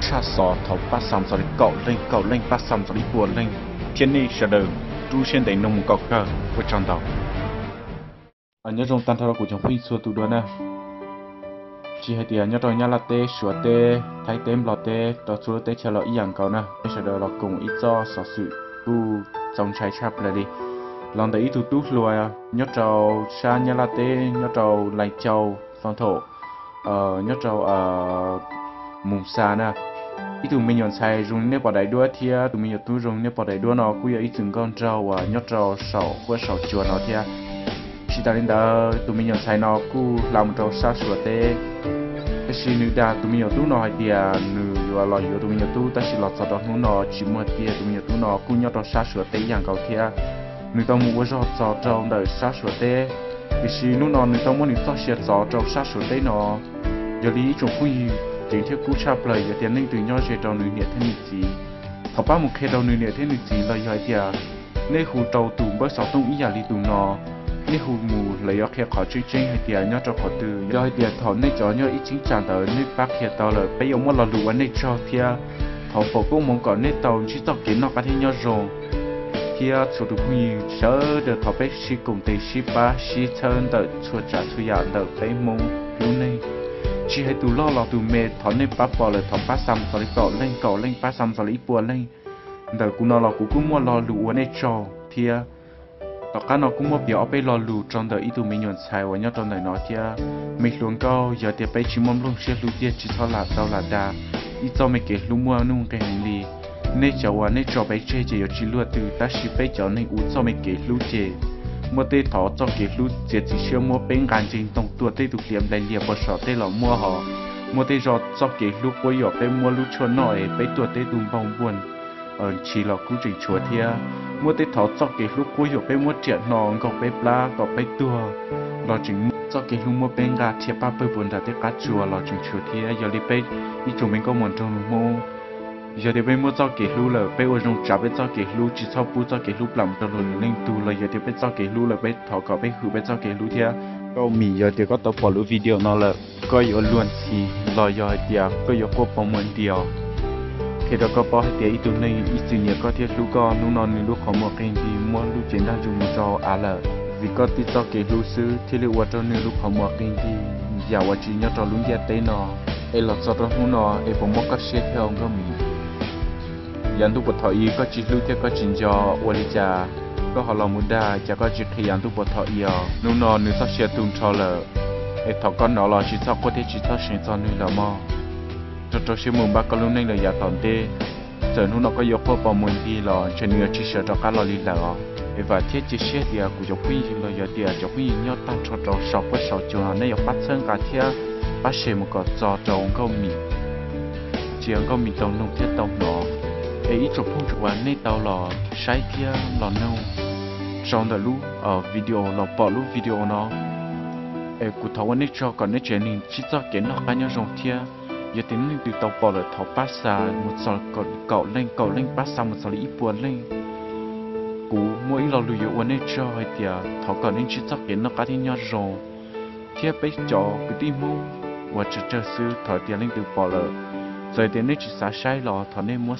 tshaj xov thov pab xa mus txog li kaum leej, kaum leej pab xa mus txog li ib puas leej, thiab nej sawv daws rub siab ntev mloog mus kom kawg. Ua tsaug ntau. Nyob zoo tag nrho rau kuv cov phooj ywg txhua tus dua na. Tsis hais tias nyob rau Nyab Laj teb, Suav teb, Thaib teb, Nplog teb, rau txhua lub teb chaws los ib yam nkaus na, nej sawv daws los koom ib txoj xov xwm kuj txaus ntshai tshaj plaws li. Los ntawm ib tug tub hluas nyob rau sab Nyab Laj teb, nyob rau Lais Cau, Fos Thaum, nyob rau Mus Xa na. Ib tug me nyuam ntxhais zoo li nej pom daim duab thiab tus me nyuam tub zoo li nej pom daim duab no kuj yog ib txwm nkauj nraug uas nyob rau saum huab saum cua no thiab. Tsis tas li ntawd, tus me nyuam ntxhais no kuj hla mus rau sab Suav teb, tiam sis nws dag tus me nyuam tub no hais tias nws yuav los yuav tus me nyuam tub, tab sis los txog rau hnub no tsis muaj tiag. Tus me nyuam tub no kuj nyob rau sab Suav teb ib yam nkaus thiab. Nws tau mus ua zog txog rau ntawm sab Suav teb, tiam sis hnub no nws tau muab nws txoj sia txov rau sab Suav teb no. Yog li ib tsoom phooj ywg, ceev thiab kub tshaj plaws, yog tias leej twg nyob ze rau nws niam thiab nws txiv, thov pab mus qhia rau nws niam thiab nws txiv los yog hais tias nej hu rau tus npawb xov tooj ib yam li tus no, nej hu mus lawv yuav qhia qhov tseeb tseeb hais tias nyob rau qhov twg. Yog hais tias thaum nej cov nyob ib cheeb tsam ntawd nej pab qhia tau lawm, peb yuav muab lo lus ua nej tsaug thiab thov foom koob hmoov kom nej tau ntsib txoj kev noj qab thiab nyob zoo, thiab txhua tus phooj ywg sawv daws thov peb sib koom tes sib pab sib txhawb ntawm txhua tsav txhua yam ntawm peb Hmoob lub neej. Tsis hais tus loj los tus me, thov nej pab pom lawm thov pab xa mus txog li kaum leej, kaum leej pab xa mus txog li ib puas leej. Ntawm kuv no los kuv kuj muaj lo lus ua nej tsaug thiab. Tom qab no kuj muab piav ob peb lo lus rau ntawm ib tug me nyuam ntxhais uas nyob rau ntawm no thiab. Me hluas nkauj, yog tias peb tsis muaj nplooj siab hlub tiag tsis txhob lam tau lam dag. Ib txoj me kev hlub muaj nuj nqis heev li. Nej cov uas nej tso peb tseg ces yuav tsis luaj twg, tab sis peb cov neeg ua txoj me kev hlub ces muaj tej thaum txoj kev hlub txiav txim siab muab peb nqa nce ntoo tuaj, tej tus hliav nplaig lias puas saum tej los muaj hos. Muaj tej zaug txoj kev hlub quab yuam peb muab lub tshuaj noj es peb tuag, tej tus npau npuas ntshis los kuj tseem tshuav thiab. Muaj tej thaum txoj kev hlub quab yuam peb muab riam hno nkaug peb plab kom peb tuag los tseem muaj. Txoj kev hlub muab peb nqa rhiab paj pawg puas nram tej qab tsua los tseem tshuav thiab. Yog li peb ib tsoom me nkauj muam nraug nus Hmoob, yog tias peb muaj txoj kev hlub lawm, peb ua zoo tsav peb txoj kev hlub, tsis txhob pub txoj kev hlub plam mus rau luag lwm leej tug. Los yog tias peb txoj kev hlub lawm, peb thov kom peb hwm peb txoj kev hlub thiab. Nkauj Mim, yog tias koj tau pom lub video no lawm, koj yuav luag ntxhi los yog hais tias koj yuav quaj poob muag nti os, qhia rau koj paub hais tias ib tug neeg ib txwm nyiam koj thiab hlub koj, hnub no nws lub qhov muag qi nti muab lub cev ntaj ntsug mus rau av lawm. Vim koj tib txoj kev hlub xwb thiaj li ua rau nws lub qhov muag qi nti yam uas tsis nyob rau lub ntiaj teb no. Es los txog rau hnub no es puas mob koj siab thiab Nkauj Mim? Yav ntuj puas thaum ub koj tsis hlub thiab koj tsis nco, ua li cas koj ho los mus dag, cas koj tsis qhia yav ntuj puas thaum ub os? Hnub no nws txoj sia tu nrho lawm, es thaum koj hnov los tsis txhob quaj thiab tsis txhob seev txog nws lawm mog. Rau rau siab mus npaj koj lub neej lawm yav tom ntej. Txawm hnub no koj yuav quaj poob muag nti los ntshe nws yuav tsis sawv rov qab los li lawm os. Es vam thiab cia siab tias kuv cov phooj ywg los yog tias cov phooj ywg nyob tag nrho rau saum huab saum cua no nej yuav pab txhawb nqa thiab pab share mus kom txog rau Nkauj Mim, cia Nkauj Mim tau noog thiab tau hnov. Es ib tsoom phooj ywg uas nej tau los saib thiab los noog rau ntawm lub video, los pom lub video no, es kuv thov ua nej tsaug kom nej tsev neeg ntsib txoj kev noj qab nyob zoo thiab. Yog tias leej twg tau pom lawm thov pab xa mus txog kaum leej, kaum leej pab xa mus txog li ib puas leej. Kuv muaj ib lo lus yuav ua nej tsaug hais tias thov kom nej ntsib txoj kev noj qab thiab nyob zoo, thiab peb cov kwv tij Hmoob uas tsawg tsawg xwb, thov tias leej twg pom lawm, txawm tias nej tsis xav saib los thov nej muab